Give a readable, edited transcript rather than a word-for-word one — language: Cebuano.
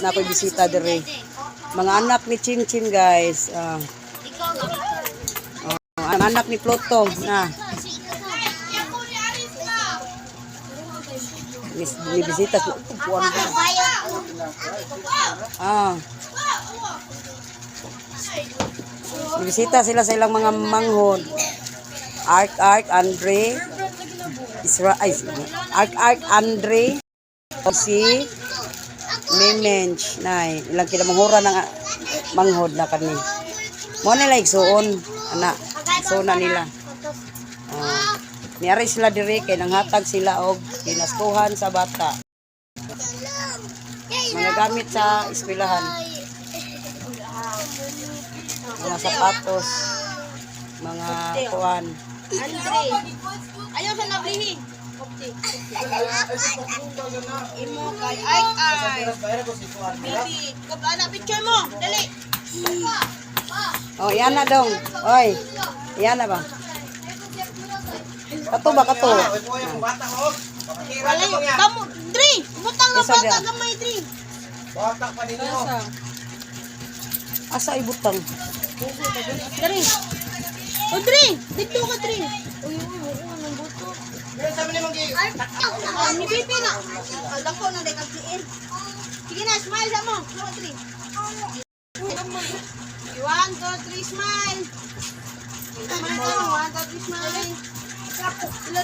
Naa ko'y bisita diri. Mga anak ni Chin Chin, guys. Ah. Oh, ang anak ni Pluto na. Ni bisita sa upuan ba? Ah. Bisita sila sa ilang mga manghod. Ark Ark Andre Isra ay, Ark Ark Andre o si Memench nay ilang kinamanghura ng manghod na kani. Mo nila igsuon ana, igsuon na nila. Ah, niari sila diri kay nanghatag sila og kinaskuhan sa bata. Mga gamit sa eskwelahan. Mga sapatos, mga kuan. Andre. Ayaw sa nablihi. Kopti. Imo kay ay ay. Bibi, kop ana picture mo. Dali. Oh, yan na dong. Oy. Yan na ba? Kato ba kato? Wala yung kamo. Dre, butang na Isa bata diya. gamay, Dre. Bata pa ninyo. Asa ibutang? Dre. O Dre, dito ka, Dre. Uy, uy, uy, anong buto? Sabi ni Manggi. Ah, ni Bibi na. Ah, dako na dai kag siin. Sige na, smile sa mo. Two, three. One, two, three, smile. Smile ka, one, two, three, smile. Ila